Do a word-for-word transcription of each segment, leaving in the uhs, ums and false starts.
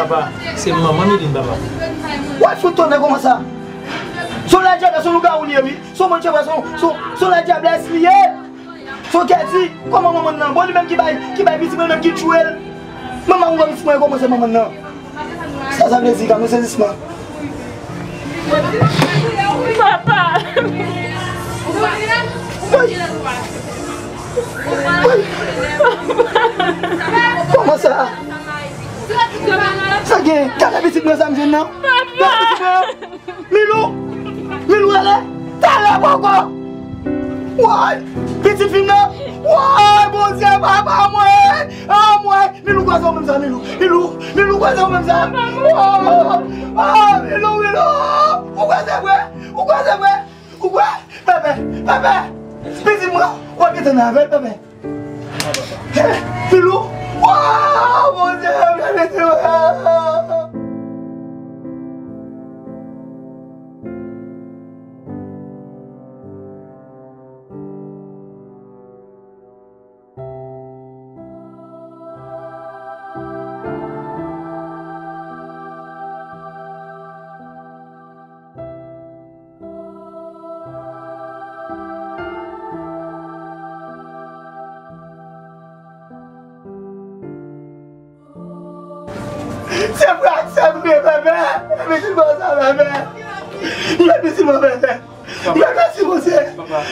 Papa, se manman Miline, papa. Wè fout tonnè kòman sa? Se yon ladiablès, se yon lougawou li ye, wi. Se yon moun chèvè, se yon, se yon, se yon ladiablès li ye. Se yon kèdi, kòman manman nan? Bon, li menm ki bay, ki bay pitit mwen, li menm ki tchwe l. Manman mwen, pitit mwen, kòman se manman nan? Sa, sa vle di, gade yon sezisman. Papa! Woy! Woy! Kòman sa? Sa gen, gade pitit mwen sa m jwenn nan. Gade pitit mwen. Milou! Milou, ale! Talè poko! Woy! Pitit fi m nan! Woy, Bondye, papa mwen! Anmwey! Milou, kwaze ou menm sa, Milou! Milou! Milou, kwaze ou menm sa! Oh! Oh, Milou, Milou! Ou kwaze vre! Ou kwaze vre! Ou kwè? Pepe! Pepe! Pitit mwen! Ou ap gentan nan avè l, Pepe! Filou! Waw! Bondye, byen mete w la! Se frè ak sè m ye, bebe. Epi ti bon sa, bebe. Epi ti bon, bebe. Mèsi Bondye.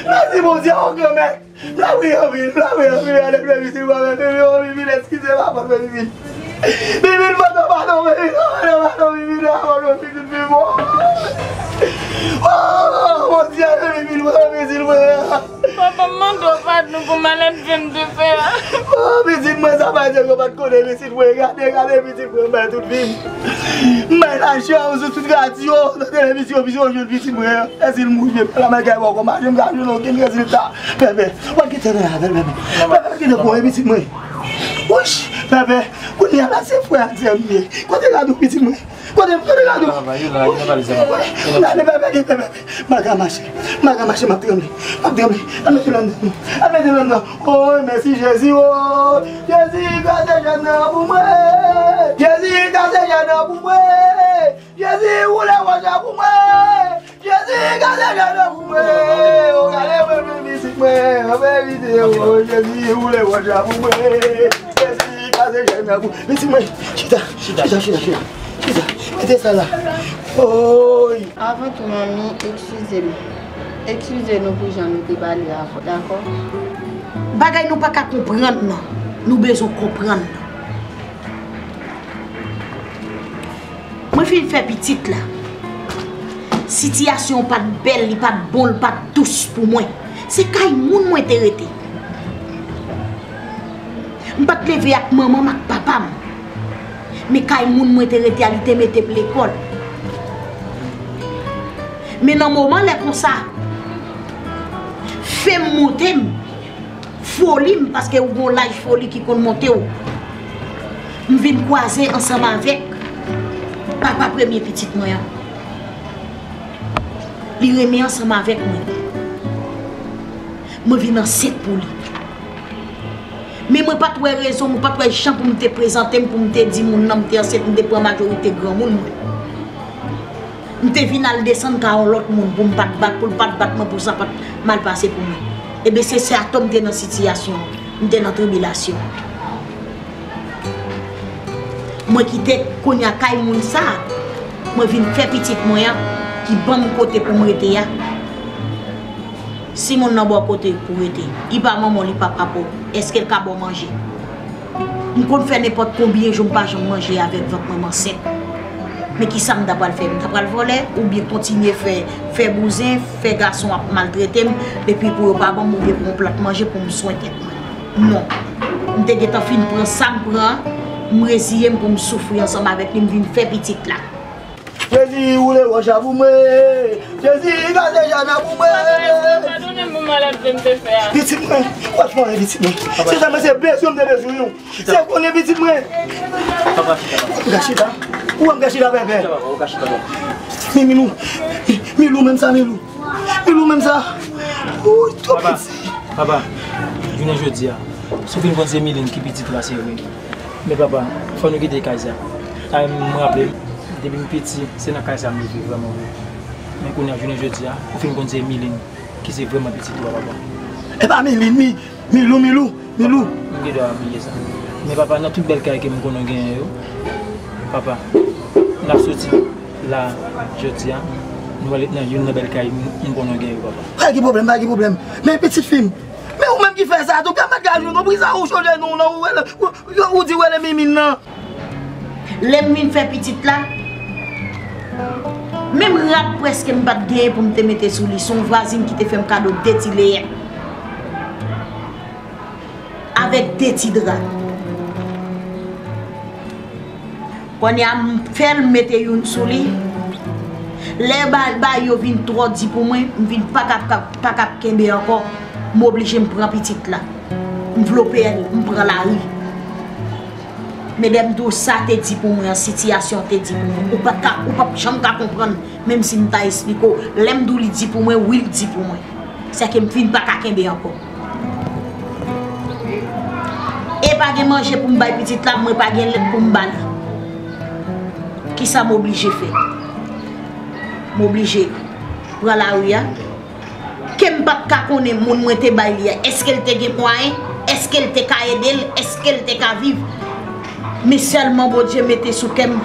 Mèsi Bondye, o Granmèt. Lavi anpil, lavi anpil, ale, Bibin, silvouplè, Bibin, Bibin, eskize m, papa, Bibin. Bibin, padon, padon, Bibin, padon, padon, Bibin, padon, Bibin, Bibin. Oh, Bondye, Bibin, Bibin, silvouplè. Papa, m mande w padon pou malèt ve m te fè a. Oh, pitit mwen, sa pa di yo pa t konnen, pitit mwen, gade, gade, pitit mwen, bay tout vi m. M bay lajan sou tout radyo, nan televizyon, pitit mwen, jwenn pitit mwen. Èske l mouri, papa, m al gade bò kòman, m pa jwenn okenn rezilta. Bebe, w ap gentan nan avè l, bebe. Bebe, w ap gentan pran pitit mwen. Wouch, bebe, kounye a la se frè ak sè m ye. Kote gade w pitit mwen? Kote, kote gade w? Papa, yo la, yo nan valiz la. Gade, bebe, gade, bebe. M pa ka mache. M pa ka mache, m ap tranble. M ap tranble. Al mete l anndan. Al mete l anndan. Oh, mèsi Jezi, oh. Jezi, kraze jèn nan pou mwen. Jezi, kraze jèn nan pou mwen. Jezi, woule wòch la pou mwen. Jezi, gade jèn nan pou mwen. O, gade mwen, mwen, pitit mwen. An verite, o, Jezi, woule wòch la pou mwen. Jezi, gade jèn nan pou mwen. Pitit mwen, chita, chita, chita, chita. Chita, mete sa la. Oy. Avan tou, manmi, eskize m. Eskize nou pou jan nou te pale avan, dakò? Bagay nou pa ka konprann nan, nou bezwen konprann nan. Mwen fin fè pitit la. Sitiyasyon an pa t bèl, li pa t bon, li pa t dous pou mwen. Se kay moun mwen te rete. M pa t leve ak manman m ak papa m. Men kay moun mwen te rete a, li te mete m lekòl. Men nan moman lè konsa, fen m monte m. Foli m, paske ou gon laj foli ki konn monte w. M vin kwaze ansanm avèk papa premye pitit mwen an. Li renmen ansanm avèk mwen. Mwen vin ansent pou li. Men mwen pa t wè rezon, mwen pa t wè jan pou m te prezante m, pou m te di moun nan m te ansent, m te pran majorite granmoun mwen. M te vin al desann ka yon lòt moun pou m pa t bat, pou l pa t bat mwen, pou sa pa t mal pase pou mwen. Ebyen, se sa tou m te nan sitiyasyon, m te nan tribilasyon. Mwen kite kounye a kay moun sa, mwen vin fè pitit mwen an, ki ban m kote pou m rete a. Si moun nan ba w kote pou rete, li pa manman w, li pa papa w, èske l ka ba w manje? M konn fè nenpòt konbyen jou m pa janm manje avèk vant mwen, m ansent. Men kisa m ta pral fè? M ta pral vòlè oubyen kontinye fè, fè bouzen, fè gason ap maltrete m, epi pou yo pa ban m oubyen pou yon plat manje pou m swen tèt mwen? Non. M te gentan fin pran sa m pran an, m reziye m pou m soufri ansanm avèk li, m vin fè pitit la. Jezi, woule wòch la pou mwen. Jezi, kraze jèn nan pou mwen. Padone m pou malèt ve m te fè a. Pitit mwen, w ap fè anyen pitit mwen. Se sèlman se bezwen m te bezwen w. Se konnen pitit mwen. Papa, chita, papa. Ou ka chita. Ou wè m ka chita, bebe. Chita, papa, ou ka chita, papa. Mi, Milou. Milou, menm sa, Milou. Milou, menm sa. Ou twò piti. Papa, jounen jodi a, si w fin konn se Miline ki pitit la, se vre. Men papa, fò nou kite kay sa. Sa m raple m, depi m piti, se nan kay sa m leve vrèman vre. Men kounye a, jounen jodi a, ou fin konn se Miline ki se vrèman pitit ou a, papa. E pa Miline, Mi, Milou, Milou, Milou. M gen dwa bliye sa. Men papa, nan tout bèl kay ke m konnen w genyen yo, papa, n ap soti la jodi a, nou ale nan youn nan bèl kay m, m konnen w genyen yo, papa. Pa gen pwoblèm, pa gen pwoblèm. Men pitit fi m, men ou menm ki fè sa tou, kòman gad ou, non, pou sa ou chanje non w nan, ou rele, ou, ou, ou di w rele Mimine nan. Lè m vin fè pitit la, menm rad prèske m pa t genyen pou m te mete sou li. Se yon vwazin ki te fè m kado de ti leyèt avèk de ti dra. Kounye a, m fè l mete youn sou li. Lè ba, ba yo vin twò di pou mwen, m vin pa kap, kap, pa kap kenbe ankò. M oblije m pran pitit la. M vlope l, m pran lari. Men lè m di w sa te di pou mwen an, sitiyasyon an te di pou mwen, ou pa ka, ou p ap janm ka konprann, menm si m ta esplike w. Lè m di w li di pou mwen, wi, l di pou mwen. Sèke m fin pa ka kenbe ankò. E pa gen manje pou m bay pitit la, mwen pa gen lèt pou m ba li. Kisa m oblije fè? M oblije pran lari a. Ke m pa t ka konnen moun mwen te bay li a, èske l te gen mwayen, èske l te ka ede l, èske l te ka viv. Men sèlman Bondye mete sou kè m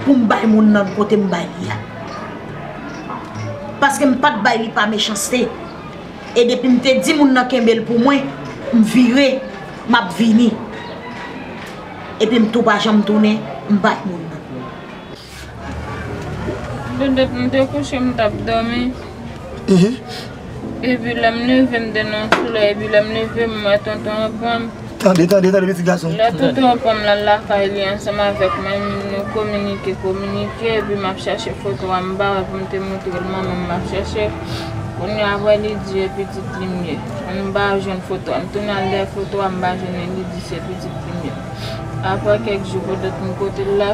pou m bay moun nan kote m bay li a. Paske m pa t bay li pa mechanste. E depi m te di moun nan kenbe l pou mwen, m vire, m ap vini. Epi m tou pa janm tounen, m bay moun nan. Doudou, m te kouche, m t ap dòmi. Mhm. Epi lè m leve, m te nan yon solèy. Epi lè m leve, m wè tonton an pran m. Tande, tande, tande, pitit gason. Lè tonton an pran m, l al lakay li ansanm avèk mwen, nou kominike, kominike, epi m ap chèche foto a, m pa wè pou m te montre l manman m, m ap chèche. Kounye a, apre li di e pitit li m ye. M pa jwenn foto a. M tounen al dèyè foto a, m pa jwenn li, li di se pitit li m ye. Apre kèk jou, pandan m kote l la,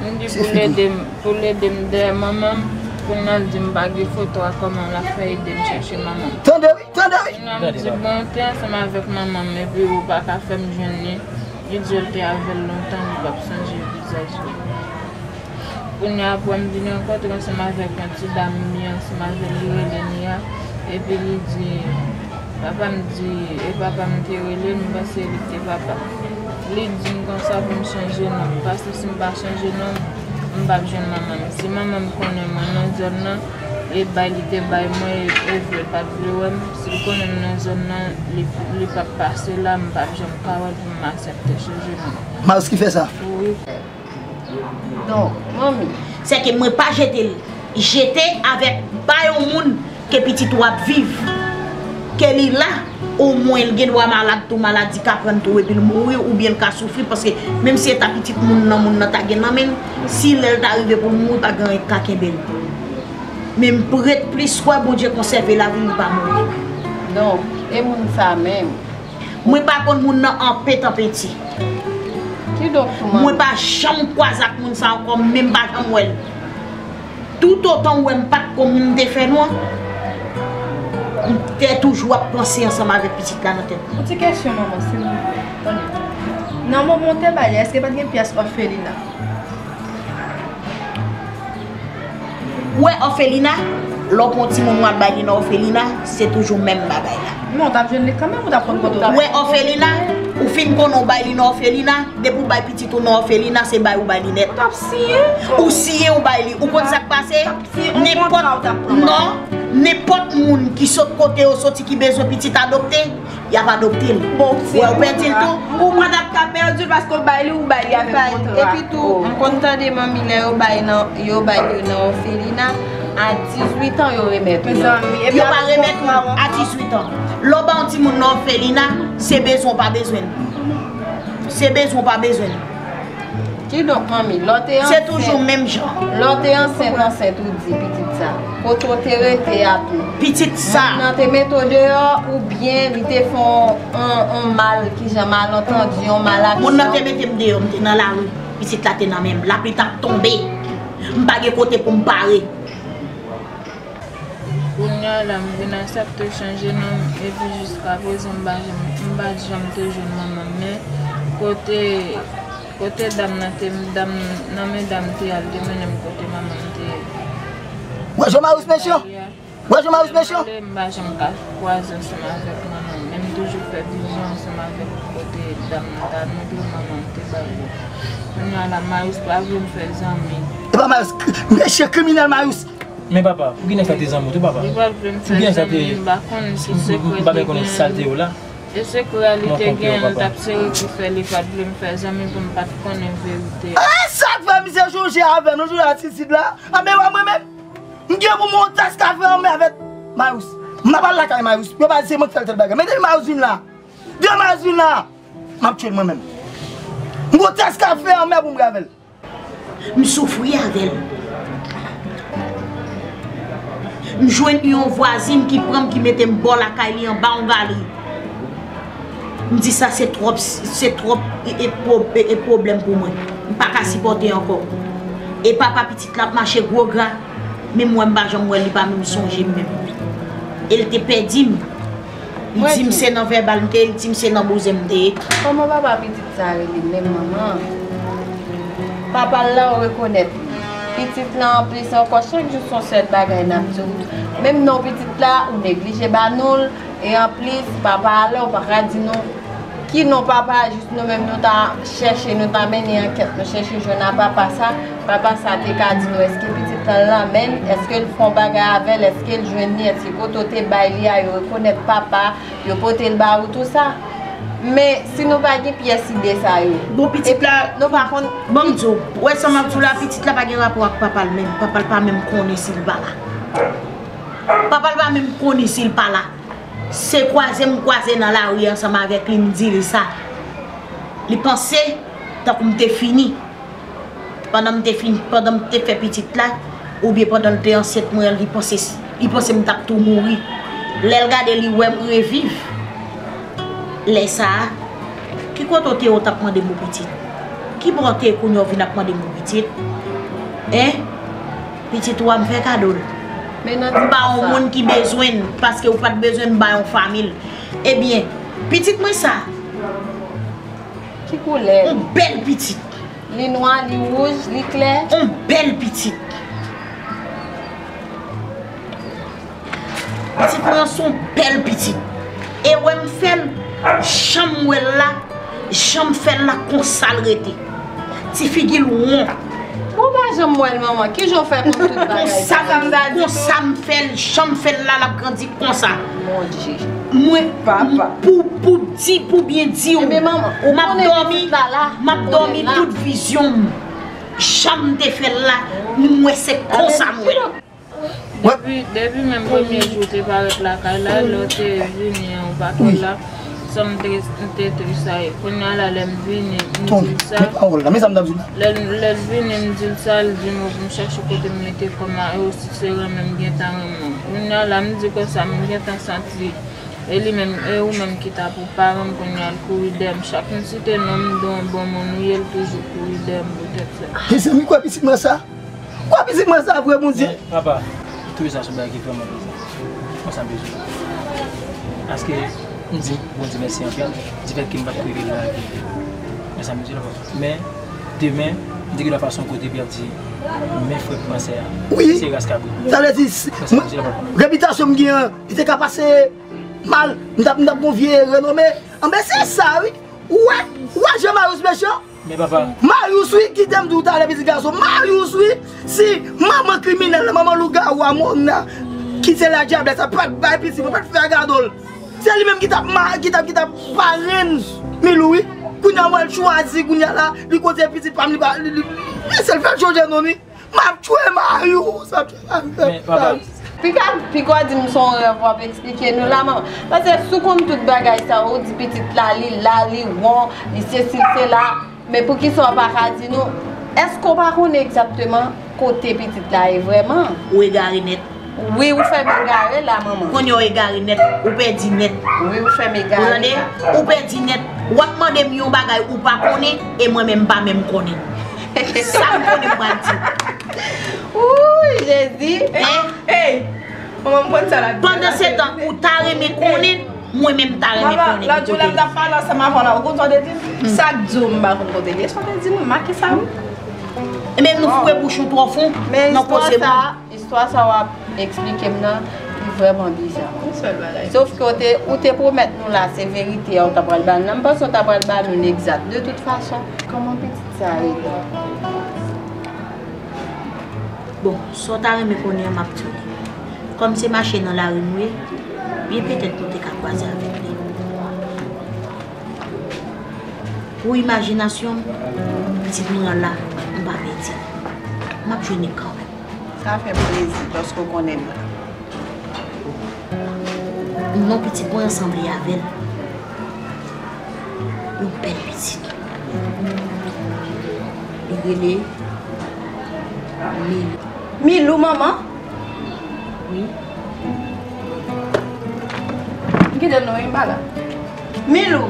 m di pou l ede m, pou l ede m dèyè manman m, kounye a l di m pa gen foto a, kòman l ap fè ede m chèche manman m? Tande wi, tande wi. Kounye a m di bon, w te ansanm avèk manman m, epi ou pa ka fè m jwenn li. Li di l te avè l lontan, li p ap sonje vizaj li. Kounye a, apre m vin rankontre ansanm avèk yon ti dam, m byen ansanm avè l, li rele Nia. Epi li di, papa m di, e papa m te rele l, m panse li te papa m. Li di m konsa pou m chanje non m, paske si m pa chanje non m, m p ap jwenn manman m. Si manman m konnen mwen nan zòn nan, e bay li te bay mwen, e, e vle l pa t vle wè m, si l konnen m nan zòn nan, li, li p ap pase la, m p ap janm ka wè l pou m aksepte chanje non m. Miles ki fè sa? Wi. Donk, manmi, sèke mwen pa jete l. Jete avèk ba yon moun ke pitit ou ap viv. Ke li la, omwen l gen dwa malad tou, maladi ka pran l tou epi l mouri, oubyen l ka soufri, paske menm si e ta pitit moun nan, moun nan ta gen nan men l, si lè l ta rive pou l mouri, pa gen anyen k ka kenbe l. Men m prèt plis kwè Bondye konsève lavi l, li pa mouri. Donk, e moun sa menm? Mwen pa konn moun nan anpè tanpenti. Kidonk tou manmi. Mwen pa janm kwaze ak moun sa ankò, menm pa janm wè l. Toutotan w wè m pa t konn moun m te fè nou an, m te toujou ap panse ansanm avèk pitit la nan tèt mwen. Yon ti kesyon, manman, silvouplè. Tande. Nan moman w te bay li, èske pa t gen pyès òfelina? Ou wè òfelina, lè w pran yon timoun w al bay li nan òfelina, se toujou menm bagay la. Men w t ap jwenn li kanmenm, ou t ap konn kote w bay li. Ou wè òfelina, ou fin konnen w bay li nan òfelina, depi w bay pitit ou nan òfelina, se bay ou bay li nèt. Ou t ap siyen. Ou siyen, ou bay li. Ou konn sa k pase? Nenpòt, non, nenpòt moun ki sot kote yo soti ki bezwen pitit adopte, y ap adopte l. Bon, wè, ou pèdi l tou. Ou pa t ap ka pèdi l paske w bay li, ou bay li avèk kontra. Epi tou, m konn tande manmi lè yo bay nan, yo bay yo nan òfelina, a dizuit an yo remèt ou. Mezanmi, epi yo pa remèt ou a dizuit an. Lè w bay yon timoun nan òfelina, se bezwen w pa bezwen l. Se bezwen w pa bezwen l. Kidonk, manmi, lè w te ansent, se toujou menm jan. Lè w te ansent, ansent, ou di pitit sa, kote w te rete a tou? Pitit sa. Moun nan te mete w deyò, oubyen li te fè w yon, yon, yon mal, kijan, malantandi, yon malaksyon? Moun nan te mete m deyò, m te nan lari. Pitit la te nan men m. Lapli t ap tonbe. M pa gen kote pou m pare. Kounye a la, m vin aksepte chanje non m, epi jiskaprezan, m pa janm, m pa t janm te jwenn manman m, men kote Kote dam nan te, dam nan men dam te al te mennen m kote manman m te ye. Wè jan Marius mechan? Wè jan Marius mechan? M pa janm ka kwaze ansanm avèk manman m, men m toujou fè vizyon ansanm avèk kote dam nan t al montre m manman m te bay yo. Kounye a la, Marius pa vle m fè zanmi. E pa Marius, mechan kriminèl Marius. Men papa, pou ki nèg sa te zanmi w tou papa? Li pa vle m fè zanmi, m pa konn ki sekrè li gen. M pa menm konnen sa l te ye w la. E sekrè a li te gen, l t ap sere pou fè, li pa t vle m fè zanmi pou m pa t konnen verite a. Ah, sa k fè misye chonje avè m, nou jwe a Tisid la. Anben wè mwen menm, m gen pou m yon tas kafe anmè avèk Marius. M ap al lakay Marius. Yo pa di se mwen k fè l tèl bagay. Men depi Marius vin la, depi Marius vin la, m ap tchwe l mwen menm. M gon tas kafe anmè pou m bwè avè l. M soufri avè l. M jwenn yon vwazin ki pran m, ki mete m bò lakay li anba yon galri. M di sa se twòp, se twòp e, e, pwo- e, e pwoblèm pou mwen. M pa ka sipòte ankò. E papa pitit la ap mache gwo gra, menm mwen m pa janm wè l, li pa menm sonje m menm. E l te pèdi m. Li di m se nan vèbal m te ye, li di m se nan bouzen m te ye. Kòman papa pitit sa rele menm manman? Papa l la ou rekonèt li. Pitit la anplis ankò, chak jou se yon sèl bagay n ap di w. Menm non pitit la, ou neglije ba nou l. E anplis, papa a la, ou pa ka di nou ki non papa a, jis nou menm nou ta chèche, nou ta mennen ankèt, nou chèche jwenn a papa sa. Papa sa te ka di nou èske pitit lan lanmen l, èske l fè yon bagay avè l, èske l jwenn li, èske kote w te bay li a, yo rekonèt papa, yo pote l ba ou, tou sa. Men, si nou pa gen pyès ide sa yo, bon, pitit la, nou pa konn. Ban m di w, wè sa m ap di w la, pitit la pa gen rapò ak papa l menm. Papa l pa menm konnen si l pa la. Papa l pa menm konnen si l pa la. Se kwaze m kwaze nan lari ansanm avèk li, m di li sa. Li panse tankou m te fini. Pandan m te fin, pandan m te fè pitit la, oubyen pandan l te ansent mwen, li panse, li panse m t ap tou mouri. Lè l gade, li wè m reviv. Lè sa a, ki kote w te ye w t ap mande m pou pitit? Ki bò w te ye kounye a w vin ap mande m pou pitit? Hein? Pitit ou a, m fè kado l. M ba yon moun ki bezwen l, paske ou pa t bezwen m ba yon fanmi l. Ebyen, pitit mwen sa. Ki koulè l? Yon bèl pitit. Li nwa, li wouj, li klè? Yon bèl pitit. Pitit mwen an se yon bèl pitit. E wè m fè l, jan m wè l la, jan m fè l la, konsa l rete. Ti figi l won. Ou pa janm wè l, manman. Kijan w fè konn tout bagay sa? Konsa m fè l, jan m fè l la, l ap grandi konsa. Mon Dieu. Mwen, papa, pou, pou di, pou byen di w, m ap dòmi, m ap dòmi, tout vizyon m, jan m te fè l la, m wè se konsa m wè l. Depi, depi menm premye jou w te parèt lakay la, lè w te vini an, ou pa twò la, san m te, m te tris sa ye. Kounye a la, lè m vini, m di l sa. Lè, lè l vini, m di l sa, l di m, m chache kote m mete kò m a, e osi se renmen m gentan renmen w. Kounye a la, m di konsa, m gentan santi, e li menm, e ou menm ki ta pou paran m, kounye a l kouri dèyè m. Chak m site non m, di w yon bon moun ou ye, l toujou kouri dèyè m poutèt sa. Mezanmi, kwè pitit mwen sa? Kwè pitit mwen sa vre, Bondye? Men, papa, m twouve sa se yon bagay ki vrèman plezan. Konsa m bezwen. Paske m di Bondye mèsi anpil, difèt ke m pa t rive la. Men sa m bezwen la, papa. Men, demen, m di ke la fason kote Bèl di, men frè pran sè a. Wi. Se ras kabrit. Sa vle di, repitasyon m gen an, li te ka pase mal, m t ap, m t ap gon vye renome. Anben, se sa, wi. Ou wè, ou wè jan Marius mechan? Men papa. Marius wi, kite m di w talè pitit gason. Marius wi, si manman kriminèl la, manman lougawou a, Mona, ki se la dyablès la, pa t bay pitit mwen, pa t fè gadol. Se li menm ki t ap ma-, ki t ap, ki t ap parenn Milou wi. Kounye a mwen l chwazi, kounye a la, li koze pitit pa m, li pa, li, li, li se l fè l chonje non wi. M ap tchwe Marius, m ap tchwe Marius. Men papa. Pika, pika w di m se yon rèv w ap eksplike nou la, manman. Paske si w konn tout bagay sa yo, ou di pitit la, li la, li won, li sesi, li sela. Men poukisa w pa ka di nou, èske w pa konnen egzakteman kote pitit la ye vrèman? Ou egare nèt. Wi, ou fè m egare la, manman. Kounye a w egare nèt, ou pèdi nèt. Wi, ou fè m egare la. Ou tande? Ou pèdi nèt. W ap mande m yon bagay ou pa konnen, e mwen menm m pa menm konnen. Sa m konnen m pral di w. Wouy, Jezi. Hein? Ey, manman m konn sa l ap di. Pandan se tan, ou ta renmen konnen, Mwen menm m ta renmen konnen ki kote l. Lòt jou lè m t ap pale ansanm avè w la, ou konn sa w te di m? Sa k di w m pa konn kote l ye? Sa w te di m wi, make sa wi. Ebyen nou foure bouch nou twò fon nan koze moun. Istwa sa w ap eksplike m nan, li vrèman biza. Yon sèl bagay. Sof ke w te, ou te pwomèt nou la, se verite a, ou ta pral ba n nan. M panse w ta pral ba nou l egzak. De tout fason, kòman pitit sa a rete? Bon, sa w ta renmen konnen an, m ap di w li. Kòm se mache nan lari nou ye, byen petèt nou te ka kwaze avèk li. Pou imajinasyon m, pitit mwen an la, m pa pèdi li. M ap jwenn li kanmenm. Sa fè m plezi paske w konnen m la. Non pitit mwen an sanble avè l. Yon bèl pitit. Li rele Milou. Milou, manman? Wi. M kite l non, wi, m pa la. Milou!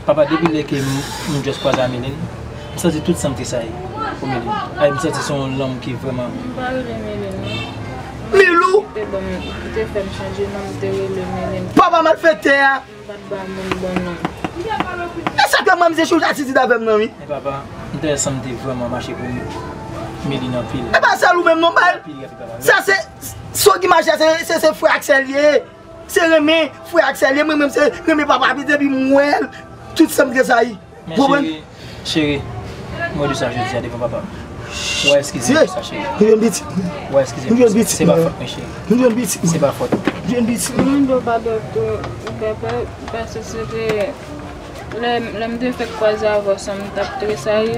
Papa, depi lè ke m, m just kwaze Ameline, m santi tout san m tresayi pou Milou. Ay, m santi se yon lanmou ki vrèman. M pa rele Milou non. Milou! Te ban m, ou te fè m chanje non, m te rele Milou. Papa malfektè a! M pa t ba moun bon non. E sa k fè manzè chanje atitid avè m nan, wi. E papa, m te wè san m te vrèman mache pou Milou anpil. E pa sèl ou menm non, bay. Anpil, anpil, papa. Sa se, sa w ki mache, se, se, se frè ak sè l ye. Se renmen frè ak sè l ye, mwen menm se renmen papa, depi m wè l, tout san m tresayi. Men cheri, cheri, mwen di sa jodi a devan papa. Ou a eskize m pou sa, cheri. Nou jwenn pitit mwen. Ou a eskize m pou sa. Se pa fòt mwen, cheri. Nou jwenn pitit mwen. Se pa fòt. Nou jwenn pitit mwen. Mwen do pa dòt tou, papa, paske se te Lè, lè m te fèk kwaze avè w, san m t ap tresayi.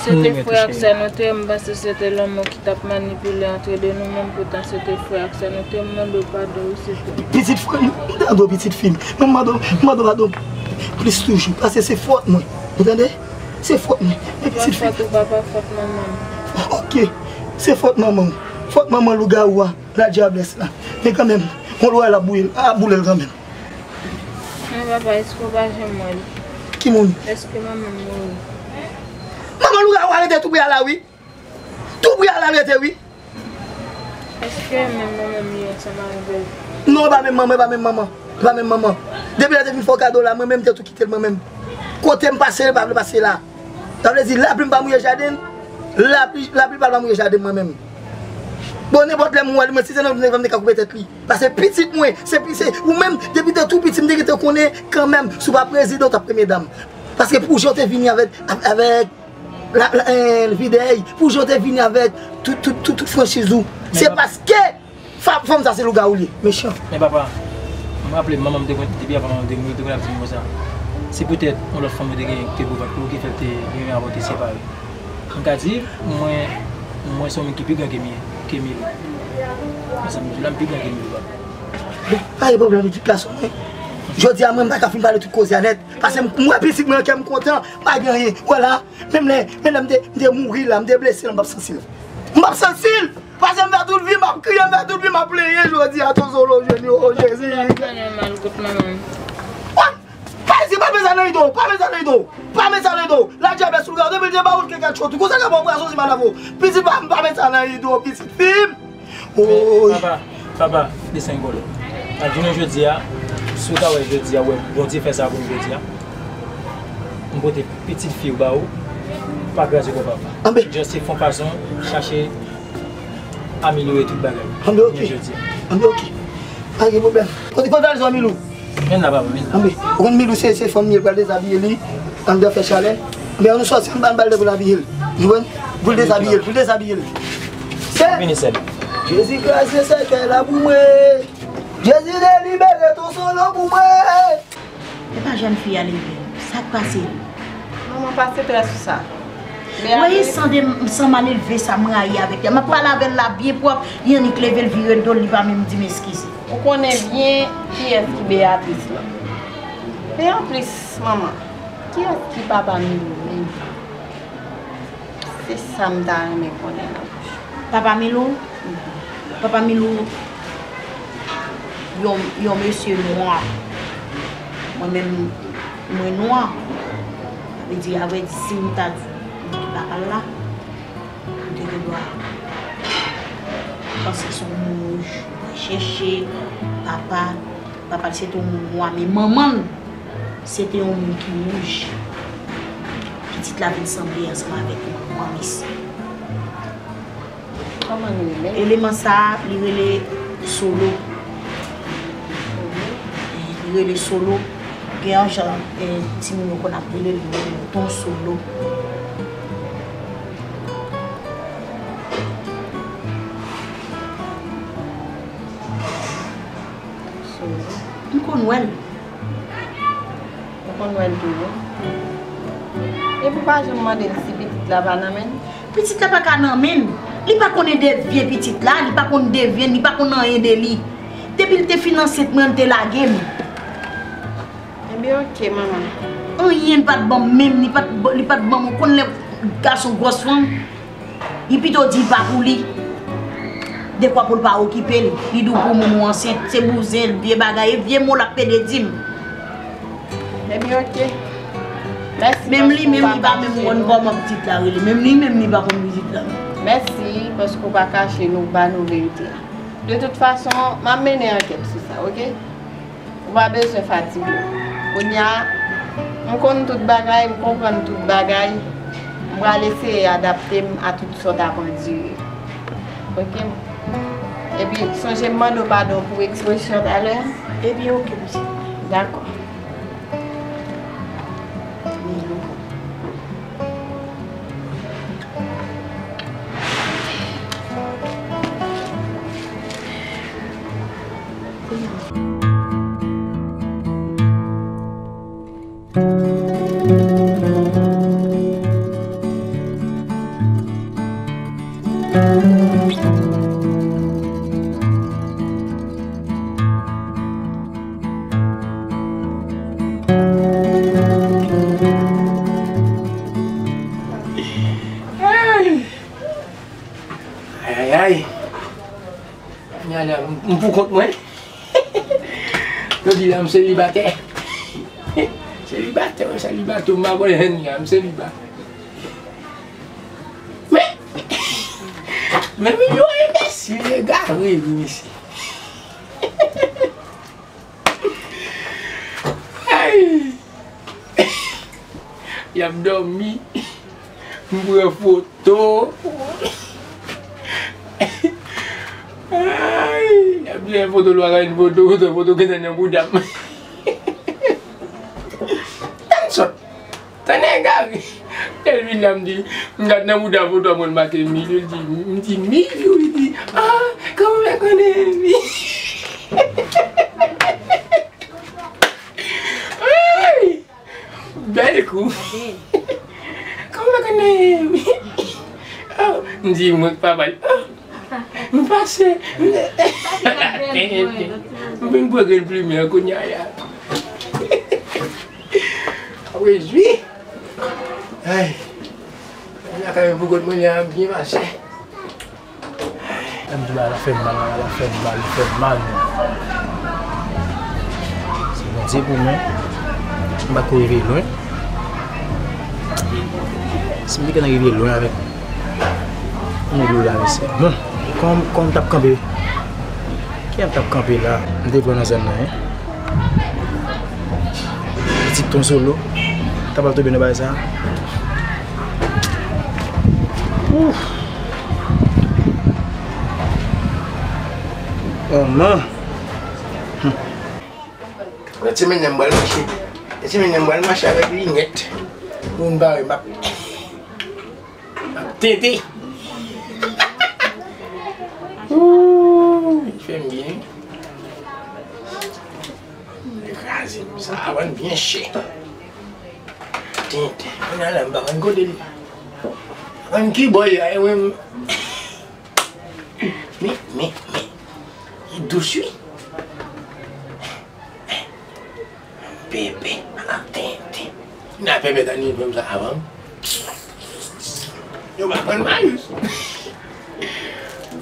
Se te frè ak sè nou te ye, m panse se te lanmou ki t ap manipile antre de nou, men poutan se te frè ak sè nou te ye, m mande w padon wi, se tou. Pitit frè m, m tande w, pitit fi m. Men m mande w, m mande w padon plis toujou, paske se fòt mwen. Ou tande? Se fòt mwen. Men pitit fi m. Fòt ou pa pa fòt manman m. Ok. Se fòt manman w. Fòt manman lougawou a, la dyablès la. Men kanmenm, yon lwa l ap boule, ap boule l kanmenm. Men papa, èske w pa janm wè l? Ki moun? Èske manman m mouri? Manman lougawou a rete tou pre a la wi. Tou pre a la l rete wi. Èske menm manman m ye ansanm avè l? Non, e pa menm manman, e pa menm manman. E pa menm manman. Depi lè te vin fè w kado la, mwen menm m te tou kite l mwen menm. Kote m pase, l pa vle pase la. Sa vle di, lapli m pa mouye jaden, lapli, lapli pa l pa mouye jaden mwen menm. Bon, nenpòt lè m wè li, mwen si se nan vle m te ka koupe tèt li. Paske pitit mwen, se pi, se, ou menm, depi te tou piti, m te gentan konnen kanmenm, si w pa prezidan, w t ap premye dam. Paske pou jan w te vini avèk, avèk la, la, eh, Vidèy, pou jan w te vini avèk tout, tout, tout, tout franchiz ou, se paske fa-, fanm sa se lougawou li ye, mechan. Men papa, m raple manman m te konn, depi avan manman m te mouri, te konn ap di m konsa. Se poutèt yon lòt fanm ou te gen, te pran vant pou ou ki fè l te gen yon avè w te separe. M ka di, mwen, mwen se yon moun ki pi gran ke mi, ke Milou. Mezanmi, la m pi gran ke Milou, papa. Bon, pa gen pwoblèm, pitit gason mwen. Jodi a, mwen, m pa ka fin pale tout koze a nèt. Paske m, m wè pitit mwen, kè m kontan, pa gen anyen. Wè la, menm lè, menm lè m te, m te mouri la, m te blese la, m p ap santi l. M p ap santi l! Paske m fè tout vi m ap kriye, m fè tout vi m ap plenyen jodi a, Tozolo Junior, o Jezi. Sa nòmal kot manman m. Wè! Pa isit, pa met sa nan ido, pa met sa nan ido, pa met sa nan ido. La dyablès lougawou, depi l te ba ou l ke kèk cho tou. Konsa ka ba w pwason si m anafo. Pitit pa m, pa met sa nan ido, pitit fi m. Woy. Papa, papa, desann kòlè. A jounen jodi a, si w ta wè jodi a, wè Bondye fè sa pou m jodi a. M pote pitit fi w ba ou, pa kraze kò papa. Anben. Just se fon fason, chache amelyore tout bagay. Anben, ok. Jounen jodi a. Anben, ok. Pa gen pwoblèm. Kote, kote valiz ou a Milou? Vin la, papa, vin la. Anben, ou konn Milou se, se fanm li ye, l pral dezabiye li, anndan fè chalè. Anben, ann nou sòti, ann ba l de pou l abiye l. Ou konprann? Pou l dezabiye l, pou l dezabiye l. Se vini sèl. Jezi kraze sèkèy la pou mwen. Jezi delibere Tozolo pou mwen. E pa jèn fi a leve. Sa k pase? Manman pa strès sou sa. Wè, e san de, san malelve sa m rayi avèk li. M ap pale avè l la byen pwòp, li annik leve l vire do l, li pa menm di m eskize. Ou konnen byen kiyès ki Beyatris lan. E anplis, manman, kiyès ki papa Milou menm? Se sa m ta renmen konnen nan bouch ou. Papa Milou? Mhm. Papa Milou, yon, yon mesye nwa. Mwen menm, mwen nwa. Sa vle di, a vrè di, si m ta di ki papa l la, m te gen dwa Paske se yon moun wouj. Mwen chèche papa, papa l se te yon moun nwa, men manman l se te yon moun ki wouj. Pitit la vin sanble ansanm avèk manman misye. Kòman nou rele? Eleman sa a, li rele Solo. Li rele Solo. Gen yon jan, eh, timoun yo konn ap rele l, yo rele l Ton Solo. Solo. M konn wè l. Ou konn wè l toujou. Epi w pa janm mande l si pitit la pa nan men l? Pitit la pa ka nan men l. Li pa konnen devyen pitit la, li pa konn devyen l, li pa konn anyen de li. Depi l te fin ansent mwen, l te lage m. Ebyen, oke, manman. Anyen li pa t ban m menm, li pa t, li pa t ban m. Ou konn lè gason gwòs fanm, li pito di pa pou li. Dekwa pou l pa okipe l. Li di w pou moun ou ansent, se bouzen, vye bagay, e vye mo l ap pede di m. Ebyen, oke. Mèsi. Menm li menm, li pa menm konn kòman pitit la rele. Menm li menm, li pa konn pitit la. Mèsi paske w pa kache nou, w ba nou verite a. De tout fason, m ap mennen ankèt sou sa, oke? Ou pa bezwen fatige w. Kounye a, m konn tout bagay, m konprann tout bagay. M pral eseye adapte m a tout sa w t ap andire. Oke? Epi, sonje m mande w padon pou ekspresyon talè a. Ebyen, oke, mesye. Dakò. Ay, ay, ay. Nana, m, m pou kont mwen. Jodi la, m selibatè. Selibatè, wi, selibatè, m pa konnen anyen, m seliba. Men, men, men, yo enbesil, egare, wi, mesye. Ay! Y ap dòmi. M pran foto. Ay! Y ap pran foto, lwa gade foto, foto, foto gentan nan bouda m. Tann sòt. Tande egare. Lè l vin la, m di, m gad nan bouda foto a, mwen make mil, li di, m di, mil, wi, li di, ah, kòman w fè konnen mil? Ay! Bèl kou. Kòman w fè konnen mil? Ah, m di, mwen k pa bay. Ah, m pase. M vin bwè grenn plimen an kounye a. Rejwi. Ay. Lakay mwen pou kont mwen li a byen mache. Lè m di bagay la fè m mal, bagay la fè m mal, li fè m mal menm. Se Bondye pou mwen. M pa t ko rive lwen. Si m te gentan rive lwen avèk yon dlo la, mesye. Bon, kòm, kòm m t ap kanpe, kiyès m t ap kanpe la? M te vle nan zòn nan, wi. Pitit Ton Solo, ta pral tonbe nan bagay sa. Ouf. Oh non. Lòt semèn nan m pral mache. Lòt semèn nan m pral mache avèk linèt. Moun pa wè m ap, m ap tente. Ooh, li fè m byen. Li kraze m. Sa a vann byen chè. Tenten. Kounye a la, m pa konn kote li. Pa konn ki bò l ye a, e mwen m, men, men, men. Li dous, wi. Pepe, ala tenten. N a pepe tan li fè m sa avan. Yo pa konn Mayous.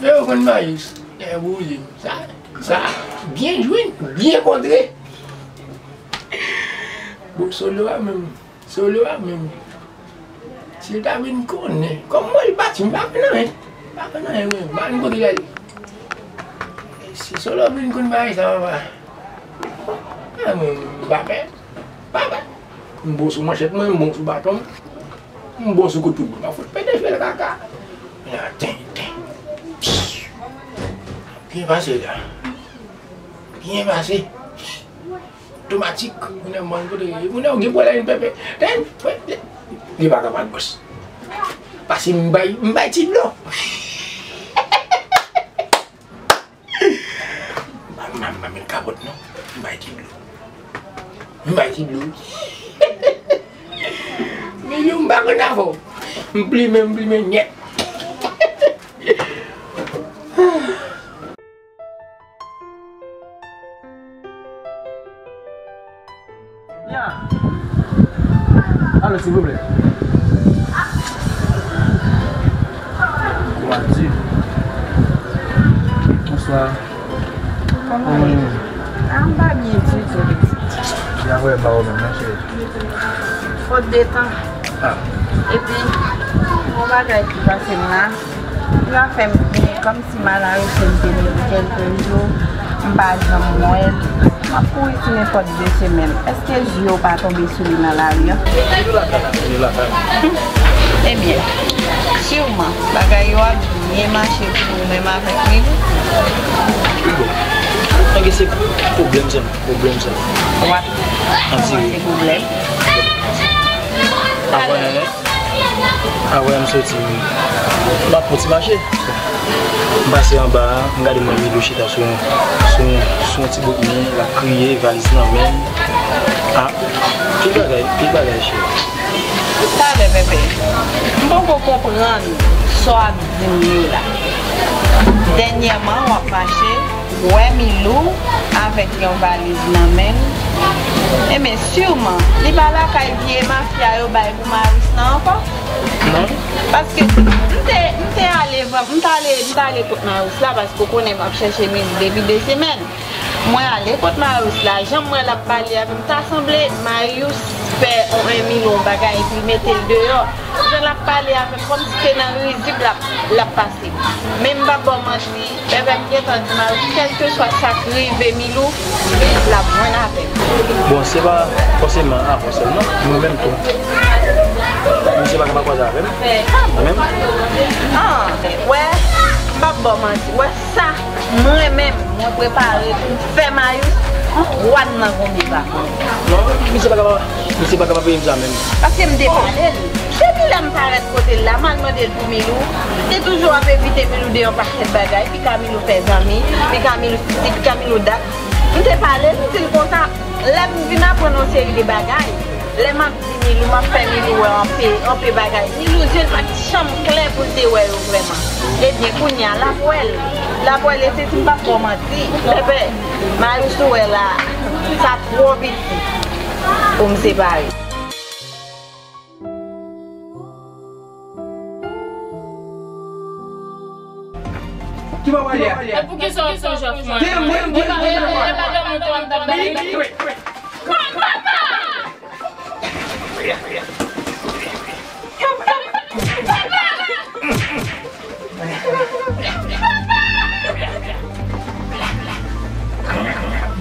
Yo konn Mayous. E bouyi. Sa, sa, byen jwe, byen kontre. Bon, Solo a menm. Solo a menm. Si l ta vin konnen. Kòm mwen, li pati, m pa konn anyen. M pa konn anyen, mwen. M pa konn kote l ale. Si Solo vin konn bagay sa, papa. Ah, mwen, m pa pè. Pa pè. M bon sou manchèt mwen, m bon sou baton. M bon sou kout poud. M ap fout pete fè l kaka. Ten, ten. Byen pase la. Byen pase. Otomatik. Kounye a m konn kote, kounye a w gen pwoblèm pepe. Ten, li pa ka pa gwòs. Pase m bay, m bay ti dlo. M pa, m pa, m pa met kapòt non. M bay ti dlo. M bay ti dlo. Men yo m pa konn afè w. M plimen, m plimen nyèt. Ya. Alo, silvouplè. Wa di. Bonswa. Kòman w ye? Hmm. Ah, m pa byen ditou, pitit. Ya, wè, m pa wè menm, non, cheri. Fot de tan. Ah. Epi, yon bagay ki pase m la, li pa fè m byen, kòmsi Malarus te vini pou kèlke jou, m pa janm wè l. M ap kouri sou nenpòt de semèn. Èske je w pa tonbe sou li nan lari a? Li lakay la, li lakay la. Ebyen, siman, bagay yo ap byen mache pou ou menm avèk li. Bon. Nèg se pwoblèm sèlman, pwoblèm sèlman. W ap kòmanse pwoblèm. Apre, apre m soti, m ap fè yon ti mache. M pase anba a, m gade mwen Milo chita sou, sou, sou yon ti bout men, l ap kriye, valiz nan men l. Ah, pil bagay, pil bagay, cheri. Talè, Pepe. M poko konprann sa w ap di m yo la. Dènyèman, w ap mache, w wè Milou avèk yon valiz nan men l. Ebyen, siman, li pa lakay vye mafya yo bay pou Maris lan ankò? Non. Paske m te, m te ale, m t ale, m t ale kot Maris la, paske w konnen m ap chèche Milou depi de semèn. Mwen ale kot Maris la, jan m wè l ap pale avè m, ta sanble Maris fè yon Emilio yon bagay epi l mete l deyò. Jan l ap pale avè m, kòmsi se nan rizib l ap, l ap pase. Men m p ap ba w manti, Bèbè, m gentan di Maris, kèlkeswa sa k rive Milou, l ap jwenn avè m. Bon, se pa fòseman avè w sèlman, mwen menm tou. Misye pa ka pa kwaze avè m. Mwen menm. Ah, wè, m p ap ba w manti, wè sa. Mwen menm, mwen prepare pou m fè Mayous an twa nan gonbe pa. Non, misye pa ka, misye pa ka pa peye m sa menm. Paske m te pale l. Depi lè m parèt kote l la, m al mande l pou Milou. Li toujou ap evite Milou de yon pakèt bagay. Pika Milou fè zanmi, pika Milou sisi, pika Milou dat. M te pale l, m di l konsa, lè m vin aprann yon seri de bagay, lè m ap di Milou, m ap fè Milou wè anpe, anpe bagay. Milou, je l pa t janm klè pou l te wè yo vrèman. Ebyen, kounye a, l ap wè l. L ap wè l, e se si m p ap ba w manti. Bèbè, Mayous ou wè la, sa twò piti pou m separe. Ki bò w ale a? E poukisa w toujou ap mande? Gen mwen, mwen, mwen, mwen. E pa, e pa, e pa dòmi w tou ap bay. Papa!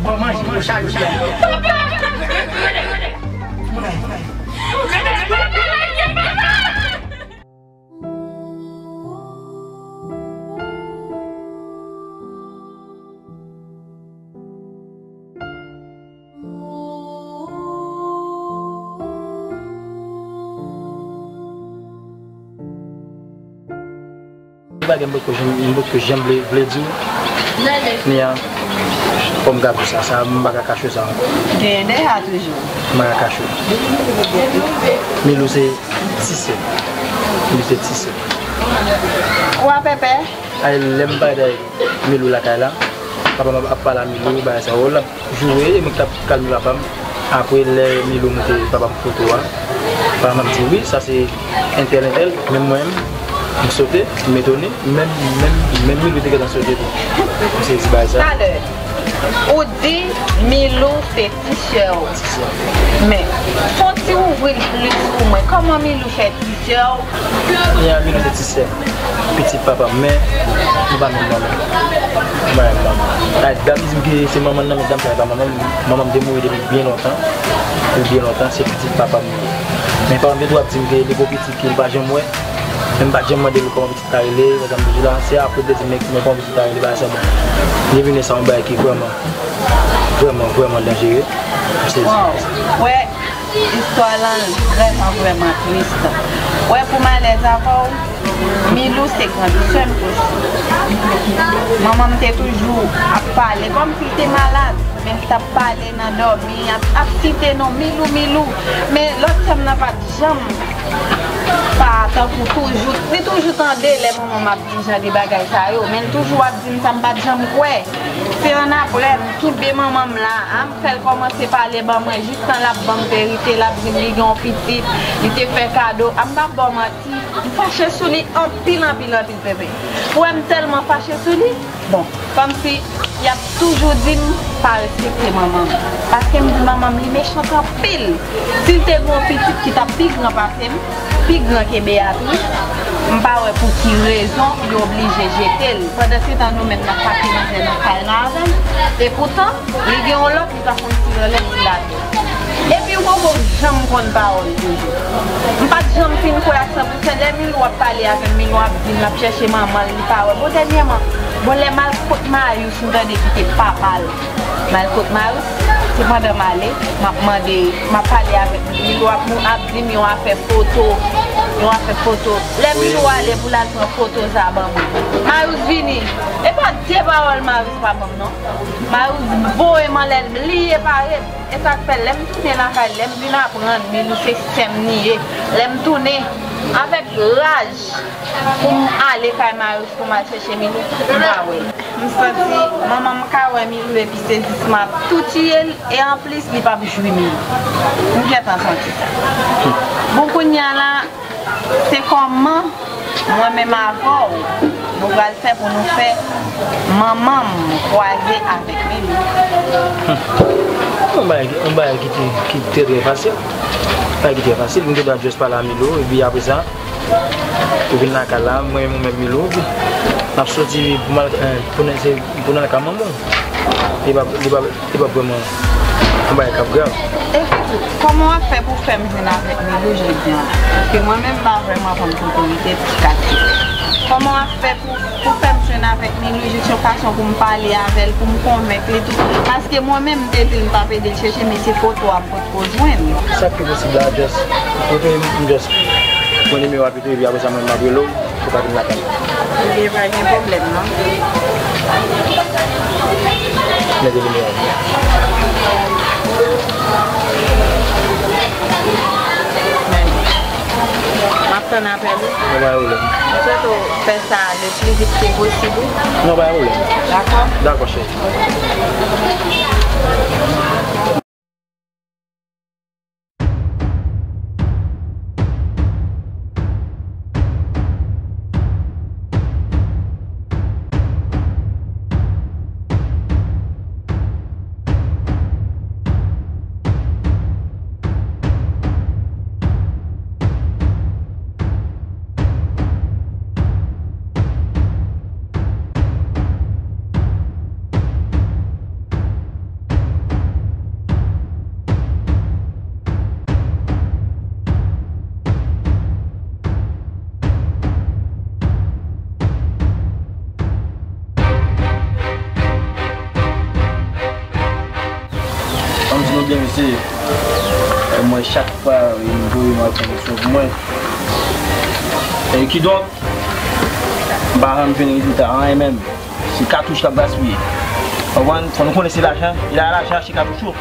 Bon, manje, bon, chak jou. Bagay m potko janm, m potko janm vle, vle di w. Ni a, fò m ka di w sa, sa, m pa ka kache sa ankò. Genyen de a toujou. M pa ka kache w. Milou se ti sè. Milou se ti sè. Wa Pèpè. Ay, lè m pa Milou lakay la, papa m ap pale a Milou, bagay sa yo, l ap joure, e mwen ki t ap kalme papa m. Apre, lè Milou montre papa m foto a, papa m ap di, "Wi, sa se entèl, entèl," men mwen, m sote, m etone, menm, menm, menm Milou te gentan sote tou. M sezi bagay sa. Talè, Ou di Milou se ti sè w. Men, fè w ti ouvri l plis pou mwen. Kòman Milou fè ti sè w? Milou se ti sè pitit papa m, men nou pa menm manman. Nou pa menm manman. Dam di m ke se manman nan, men dam sa pa manman m. Manman m te mouri depi byen lontan. Depi byen lontan, se pitit papa m li ye. Men papa m te tou ap di m ke li gon pitit ke li pa janm wè. Men m pa t janm mande l kòman pitit la rele, pa egzanp, toujou la, se apre l te di m, men kòman pitit la rele, bagay sa bon. Li vin sa yon bagay ki vrèman, vrèman, vrèman danjere. M sezi. Wow. Wè, istwa lan vrèman, vrèman tris. Wè, pou m alèz avè w, Milou se grann sè m tou. Manman m te toujou ap pale, kòmsi l te malad, men l t ap pale nan dòmi, ap, ap site non Milou, Milou. Men lòt sè m nan pa t janm pa tankou toujou. Li toujou tande lè manman m ap di jan de bagay sa yo, men l toujou ap di m sa m pa t janm kwè. Se annapre, m kenbe manman m la, a, m fè l kòmanse pale ban mwen, jistan l ap ban m verite, l ap di m li gen yon pitit, li te fè kado, a, m p ap ba w manti, m fache sou li anpil, anpil, anpil, bebe. Ou wè m tèlman fache sou li, bon, kòmsi y ap toujou di m pa respekte manman m. Paske m di manman m li mechant anpil. Si l te gen yon pitit ki t ap pi gran pase m, pi gran ke Beatrice, m pa wè pou ki rezon yo oblije jete l. Pandansetan nou menm n ap pase manzè nan kay la avè l. Epoutan, li gen yon lòt, li pa konn si l anlè, si l atè. Epi ou poko janm konn pawòl toujou. M pa t janm fin kwè a san pousan. Lè Milou ap pale avè m, Milou ap di m l ap chèche manman l, li pa wè. Bon, dènyèman, bon, lè m al kot Mayous, m tande ki te papa l. M al kot Mayous, se pandan m ale, m ap mande, m ap pale avèk Milou, ap, ap di m yon afè foto, yon afè foto. Lè Milou ale pou l al pran foto sa ban mwen. Mayous vini. E pa de pawòl Mayous pa ban m, non. Mayous voye m anlè l, li epare m. E sa k fè, lè m tounen lakay, lè m vin aprann Milou se sè m li ye, lè m tounen avèk raj pou m ale kay Mayous pou m al chèche Milou, m pa wè l. M santi manman m ka wè Milou epi sezisman ap tou tiye l, e anplis li p ap jwi Milou. M gentan santi sa. Bon, kounye a la, se kòman mwen menm avè w, nou pral fè pou nou fè manman m kwaze avèk Milou. Yon bagay, yon bagay ki te, ki te trè fasil. Yon bagay ki trè fasil. M te dwe just pale a Milou, epi apre sa, ou vin lakay la, mwen menm ou menm Milou, n ap soti pou m al, eh, pou n, se, pou n al lakay manman w. Li pa, li pa, li pa vrèman yon bagay k ap grav. Epi tou, kòman w ap fè pou fè m jwenn avèk Milou jodi a? Paske mwen menm m pa vrèman konn kote li te ti katye. Kòman w ap fè pou, pou fè m jwenn avèk Milou jis yon fason pou m pale avè l, pou m konvenk li tou? Paske mwen menm m te di l m t ap ede l chèche, men se foto a m potko jwenn. Sa k pi posib la, just, foto m, m just pran nimewo a pito, epi apre sa mwen m ap rele w. Ou pa vin lakay mwen. Ebyen, pa gen pwoblèm, non. Mete nimewo a. M ap tann apèl ou. Non, pa gen pwoblèm. M swete w fè sa le pli vit ke posib, wi. Non, pa gen pwoblèm. Dakò? Dakò, cheri. Ban m di nou byen, mesye, mwen chak fwa, yo voye m al pran misyon pou mwen. E kidonk, m pa janm jwenn rezilta anyen menm. Se katouch k ap gaspiye. Konprann? Fò nou konnen se lajan, e la lajan achte katouch yo.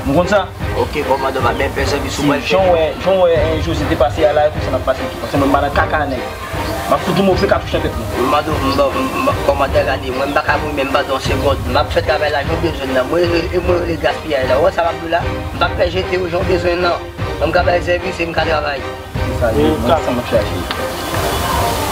Nou konn sa? Ok, kòmandan, m ap byen fè sèvis ou mwen. Jan w wè, jan w wè, eh, Jose te pase a la, e konsa n ap pase tou. Paske mwen m pa nan kaka nèg. M ap fout ou move katouch nan tèt nou. Kòmandan, m, m, m, kòmandan, gade, mwen m pa ka mouri menm pandan yon segond. M ap fè travay la jan w bezwen nan. Mwen, e, e mwen rele gaspiyaj la. Ou wè sa m ap di w la? M p ap fè jete w jan w bezwen nan. Mwen m ka bay sèvis e m ka travay. Se sa, mwen sa m ap chache.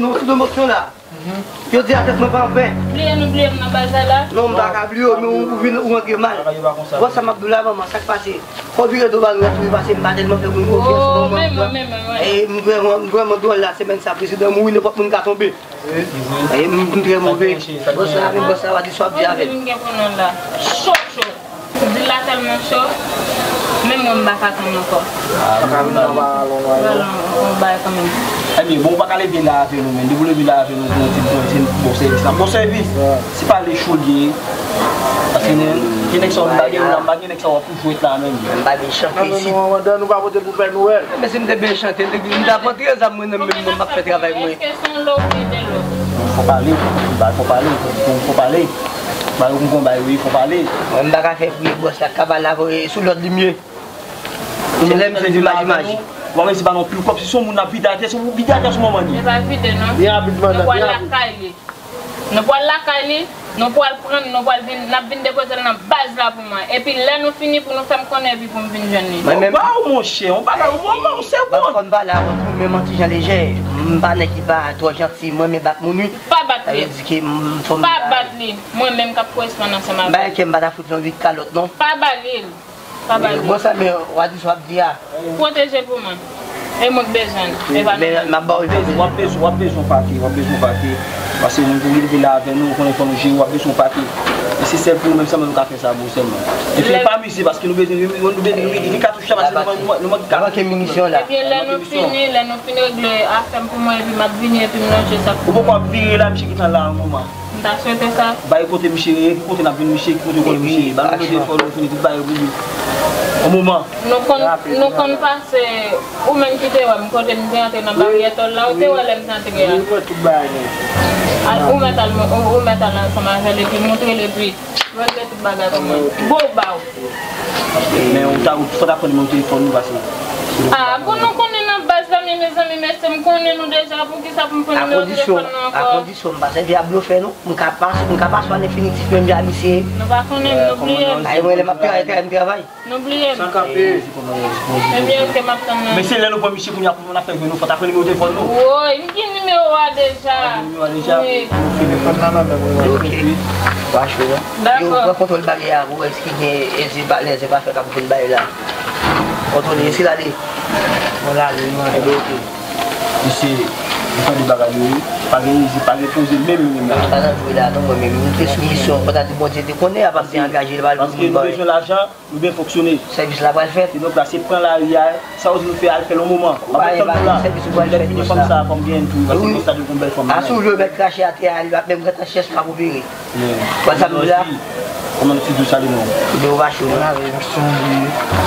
nou sou emosyon la. Yo di a tèt mwen pa anpè. Bliye nou bliye m nan baz la la. Non, m pa ka bliye w, men ou vin ou antre mal. Bon, sa m ap di w la, manman, sa k pase? Fò w vire do ba nou, tou pase, m pa tèlman fè moun konfyans, manman. Men mwen, men mwen, men mwen. E m vrèman, m vrèman dwòl la, semèn sa, prezidan mouri, nenpòt moun ka tonbe. E m, m trè move. Bòs la, men bòs la, w a di sa w ap di avè l. Cho, cho. Di la tèlman cho, menm mwen m pa ka tann ankò. Pral on, on bagay kanmenm. Ebyen, bon, ou pa ka leve la avè nou, men. Depi w leve la avè nou, pou yon ti, pou yon ti bon sèvis la. Bon sèvis. Se pa le cho l ye. Paske gen nèg sa w pa gen la, m pa gen nèg sa w ap pou jwèt la menm. M pa vin chante isit. Nou pa pote pou Pè Nwèl. Men si m te byen chante, m ta pran trè zam mwen nan men mwen, m ap fè travay mwen. Èske se yon lè ou pede lòt? Fò pale, fò pale, fò pale. Ba yo konpon bay wi, fò pale. Mwen m pa ka fè priye bòs la, ka pale avè sou lòd li m ye. Se lè m sezi maji maji. W ap resi ba non pil kòb, si se yon moun ap vide atè, se pou vide atè sou manman li. E pa vide non. Byen abit mandan, byen abit. Nou pral lakay li. Nou pral lakay li, nou pral pran, nou pral vin, n ap vin depoze l nan baz la pou mwen. Epi lè nou fini pou nou fè m konnen epi pou m vin jwenn li. Mwen menm. Waw monchè, yon bagay, yon manman, yon sèwont. Ban m konn pale avè w tou, men m yon ti jan lejè. M pa nèg ki pa twò janti, mwen men bat moun wi. Pa bat li. Sa vle di ke m fò m. Pa bat li. Mwen menm k ap koresponn ansanm avè l. Bagay ke m pa ta fout yon uit kalòt non. Pa ba li l. Pa ba li l. Bon sa men w a di sa w ap di a. Pwoteje pou mwen. E mwen k bezwen l. E pa nou menm. Men m ap ba w l. W ap bezwen, w ap bezwen yon pake, w ap bezwen yon pake. Paske moun pou rive la avè nou, ou konnen fò nou jere, w ap bezwen yon pake. E se sèl pou ou menm sèlman nou ka fè sa pou ou sèlman. Epi pa mize paske nou bezwen, nou bezwen, nou bezwen katouch la paske nou manke katouch. Ebyen lè nou fini, lè nou fin regle afè m pou mwen epi m ap vini epi m lonje sa pou ou. Ou poko ap vire la, misye gentan la yon moman. M ta swete sa. Bay kote misye ye, ki kote n ap jwenn misye, ki kote w konn misye ye. Ba nou telefòn nou fini tout bagay pou li. Yon moman. Nou konn, nou konn pase, ou menm ki te wè m kote m te antre nan baryè tòl la, ou te wè lè m te antre a. Wi, mwen tout bagay nèt. Al, ou mèt al, ou, ou mèt al ansanm avè l epi montre l epi regle tout bagay pou mwen. Bon, ou ba w. Men ou ta, ou fò ta pran nimewo telefòn nou pase. Ah, bon, nou konnen nan baz la, men mezanmi, mesye, m konnen nou deja, poukisa pou m pran nimewo telefòn nou ankò? Akondisyon, m pa sèvi a blofè non. M ka pa, m ka pa swa definitif menm jan misye. Nou pa konnen, nou bliye m. Ay, mwen, lè m ap travay, travay, m travay. Nou bliye m. San kanpe. Ebyen, ok, m ap tann nan. Men se lè nou pran misye kounye a pou n ap fè jwenn nou, fò ta pran nimewo telefòn nou. Woy, m gen nimewo a deja. Ah, gen nimewo a deja? Wi. Telefòn nan nan men mwen. Ok. Yo pran kontwòl bagay a pou wè si gen eze pa, lèze pa fè k ap jwenn bagay la. Kontwòl eze la de. Mwen la de, mwen. Ebyen, ok. Mesye, nou tande bagay yo wi. Pa gen izi, pa gen poze menm menm la. Mwen pa nan jwe la non, mwen menm. Mwen te sou misyon, mwen ta di Bondye te konnen, apa m te angaje l, pa l pou moun ba. Paske nou bezwen lajan, nou byen fonksyone. Sèvis la pral fèt. Kidonk la, se pran lari a, sa w di nou fè, al fè l yon moman. M ap tann nou la. Lè fini kòm sa, kòm gen tou, paske konsta de yon bèl fanm. Asou yo mèt krache atè a, li p ap menm gentan chèch m ap opere. Wè sa m di la? Kòman nou ti dous ale non? Yo pa cho non. Mwen avè yon sonm li.